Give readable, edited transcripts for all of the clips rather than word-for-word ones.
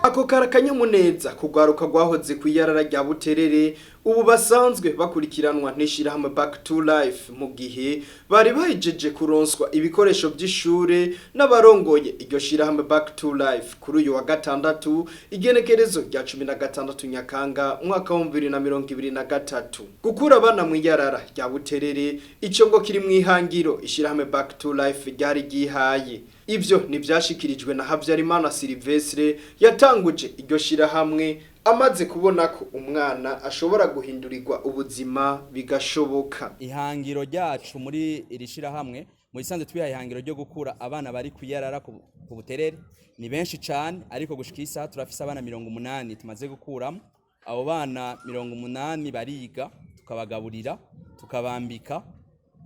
Ako kara akanyamuneza kugwaruka rwahoze kw'iyarara rya Buterere, ubu basanzwe bakurikiranwa n'ishirahamwe Back to Life, mu gihe bari bahejeje kuronswa ibikoresho by'ishure n'abarongoye iryo shirahamwe Back to Life kuri uyu wa gatandatu, igenekerezo rya 16 Nyakanga umwaka wa 2023. Gukura abana mw'iyarara rya Buterere, ico ngo kiri mw'ihangiro ishirahamwe Back to Life ryari ryihaye. Ivyo nivyashikirijwe na Havyarimana Silvestre yatanguje iryo shirahamwe, amaze kubona ko umwana ashobora guhindurirwa ubuzima bigashoboka. Ihangiro ryacu muri iri shirahamwe, mu bisanzwe twihaye ihangiro ryo gukura abana bari kuyarara ku Buterere. Ni benshi cane, ariko gushika isaha turafise abana 80 tumaze gukuramo. Abo bana 80 bariga, tukabagaburira, tukabambika,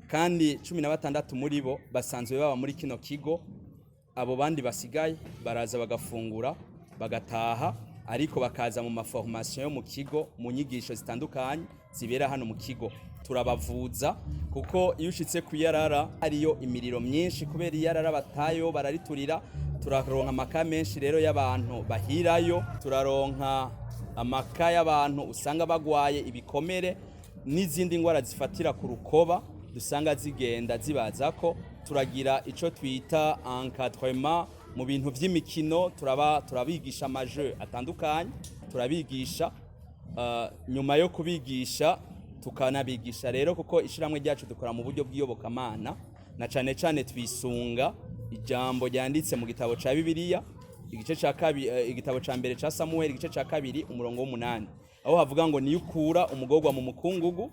kandi 16 muri bo basanzwe baba muri kino kigo. Abo bandi basigaye baraza bagafungura bagataha, ariko bakaza mu maformation yo mu kigo, mu nyigisho zitandukanye zibera hano mu kigo. Turabavuza, kuko iyo ushitse kuyarara hariyo imiriro myinshi kubera iyarara batayo barariturira. Turaronka amaka menshi rero y'abantu bahirayo, turaronka amaka y'abantu usanga bagwaye ibikomere n'izindi ndwara zifatira ku rukoba dusanga zigenda zibazako. Turagira ico twita encadrement mu bintu vy'imikino, turaba turabigisha amaje atandukanye, turabigisha. Nyuma yo kubigisha tukanabigisha rero, kuko ishiramwe ryacu dukora mu buryo bw'iyobokamana, na cane cane twisunga ijambo ryanditse mu gitabo ca Bibiliya, igice ca kabiri, igitabo ca mbere ca Samuel, igice ca kabiri, umurongo w'umunani, aho havuga ngo: "Niyo ukura umugorwa mu mukungugu,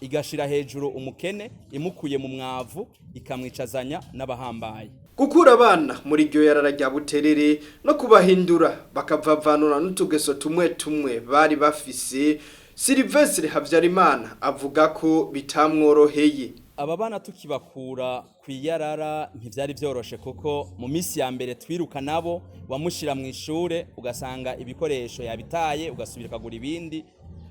igashira hejuru umukene, imukuye mu mwavu, ikamwicazanya n'abahambaye." Gukura abana muri iryo yarara rya Buterere no kubahindura bakavavanura n'utugeso tumwe tumwe bari bafise, Silvestre Havyarimana avuga ko bitamworoheye. Aba bana tukibakura ku iyarara ntivyari vyoroshe, kuko mu minsi ya mbere twiruka nabo, wamushira mu ishure ugasanga ibikoresho yabitaye, ugasubira ukagura ibindi.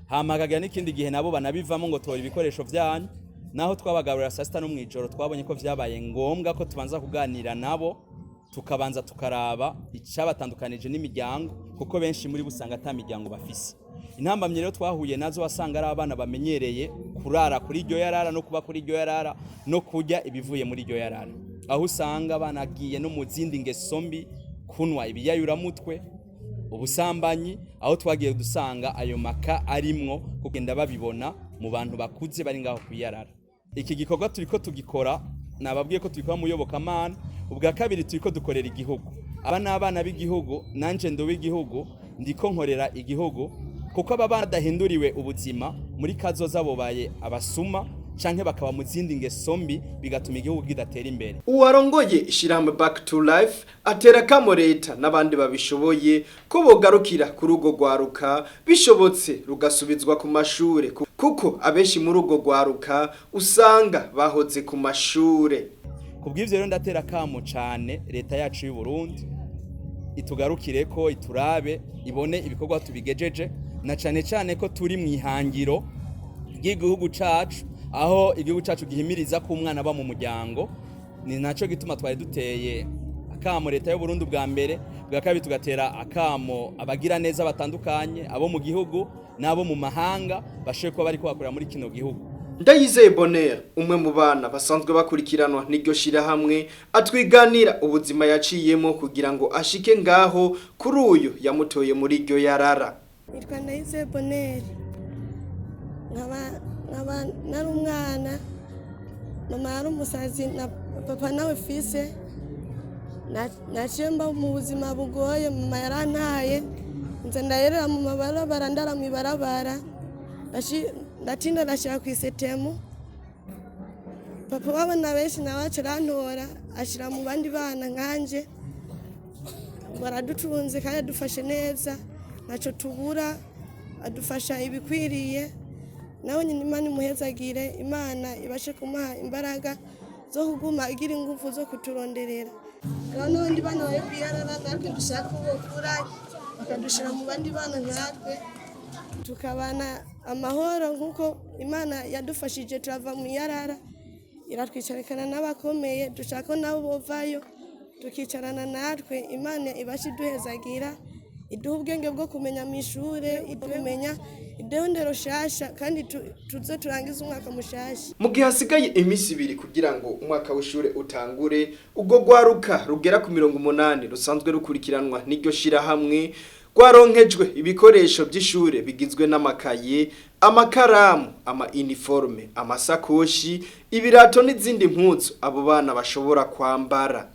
Hama hakagira n'ikindi gihe nabo banabivamo ngo: "Tora ibikoresho vyanyu." Naho twabagaburira saa sita no mw'ijoro, twabonye ko vyabaye ngombwa ko tubanza kuganira nabo, tukabanza tukaraba icabatandukanije n'imiryango, kuko benshi muri bo usanga ata miryango bafise. Intambamyi rero twahuye nazo, wasanga ari abana bamenyereye kurara kuri iryo yarara no kuba kuri iryo yarara no kurya ibivuye muri iryo yarara, aho usanga banagiye no mu zindi ngeso mbi, kunwa ibiyayuramutwe, ubusambanyi, aho twagiye dusanga ayo maka arimwo kugenda babibona mu bantu bakuze bari ngaho kuyarara. Iki gikorwa turiko tugikora, nababwiye ko tubikora mu yobokamana. Ubwa kabiri, turiko dukorera igihugu. Aba ni abana b'igihugu, nanje ndi uw'igihugu, ndiko nkorera igihugu, kuko aba badahinduriwe ubuzima, muri kazoza bobaye abasuma canke bakaba mu zindi ngeso mbi, bigatuma igihugu kidatera imbere. Uwarongoye ishirahamwe Back to Life atera kamo leta n'abandi babishoboye ko bogarukira kuri urwo rwaruka, bishobotse rugasubizwa ku mashure, kuko abenshi muri urwo rwaruka usanga bahoze ku mashure. Kubw'ivyo rero ndatera kamo cane leta yacu y'u Burundi itugarukire ko iturabe, ibone ibikorwa tubigejeje, na cane cane ko turi mu ihangiro ry'igihugu cacu, aho igihugu cacu gihimiriza ko umwana aba mu muryango. Ni naco gituma twari duteye akamo leta y'u Burundi bwa mbere, bwa kabiri tugatera akamo abagira neza batandukanye, abo mu gihugu n'abo mu mahanga, bashoboye kuba bariko bakorera muri kino gihugu. Ndayizeye Bonheur, umwe mu bana basanzwe bakurikiranwa n'iryo shirahamwe, atwiganira ubuzima yaciyemo kugira ngo ashike ngaho kuri uyu yamutoye muri iryo yarara. Nitwa Ndayizeye Bonheur, nkaba nari umwana, mama yari umusazi na papa nawe fise. Naciye mba mu buzima bugoye. Mama yarantaye, nza ndayerera mu mabarabara, ndara mu ibarabara. Ndatinda ndashika ku isetemu. Papa w'abana benshi nawe aca arantora, ashira mu bandi bana nkanje. Baradutunze kandi adufashe neza, ntacyo tubura, adufasha ibikwiriye. Nawe nyine Imana imuhezagire, Imana ibashe kumuha imbaraga zo kuguma igira ingufu zo kuturonderera. Hariho n'abandi bana bari kwiyarara, natwe dushaka ko bokura bakadushira mu bandi bana nkatwe, tukabana amahoro nk'uko Imana yadufashije turava mu iyarara, iratwicarikana n'abakomeye. Dushaka ko nabo bovayo tukicarana natwe. Imana ibashe iduhezagira. Iduhe ubwenge bwo kumenya mu ishure, iduhe kumenya, iduhe indero shasha, kandi tuze turangize umwaka mushasha. Mu gihe hasigaye iminsi 2 kugira ngo umwaka w'ishure utangure, ubwo rwaruka rugera ku 80 rusanzwe rukurikiranwa n'iryo shirahamwe rwaronkejwe ibikoresho by'ishure bigizwe n'amakaye, amakaramu, ama uniforme, amasakoshi, ibirato n'izindi mpuzu abo bana bashobora kwambara.